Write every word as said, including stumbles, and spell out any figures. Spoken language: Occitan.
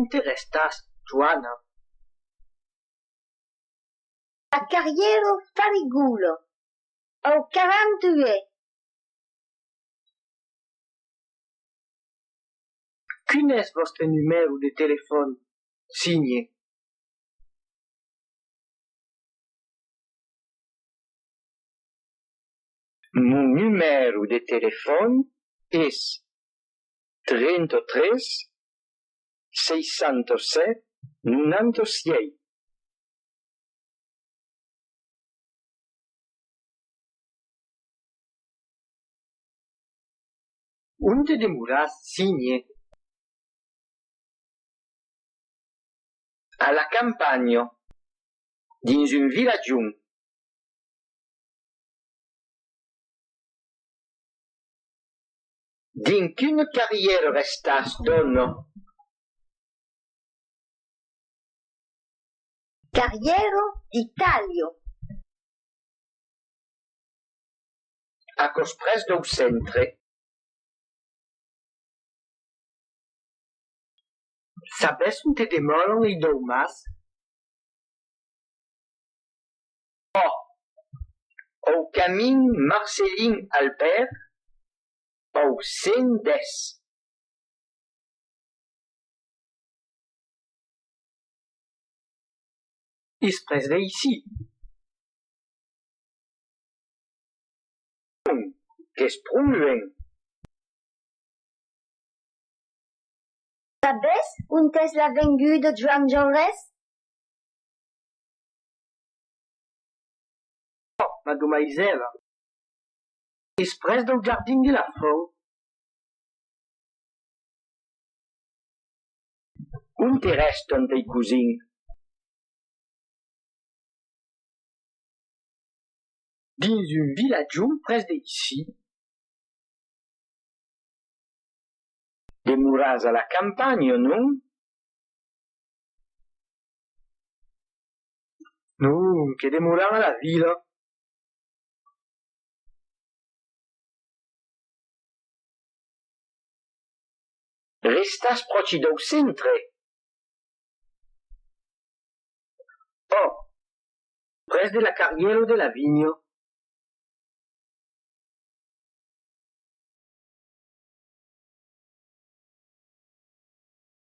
Onte restatz, Joana? A Carrièra Farigola, au quaranta-uèch. Quin es vòstre numèro de telefòn, Signe? Mon numèro de telefòn es trenta-tres, seissanta-sèt, nonanta-sièis. Onte demoratz, Signe? A la campanha, dins un vilatjon. Dins quina carrièra restatz, dòna? Carrièra d'Itàlia. Aquò's près dau centre. Sabètz onte demòran lei Daumas? Ò, au camin Marcelin Albèrt, au cent dètz. Es près d'aicí. Qu'es pro luènh. Sabètz ont es l'avenguda Joan Jaurès? Ò, madomaisèla, es près dau jardin de la Font. Onte restan tei cosins? Dins un vilatjon près d'aicí. Demoratz a la campanha, non? Non, que demoram a la vila. Restatz pròchi dau centre? Ò, près de la carrièra de la Vinha.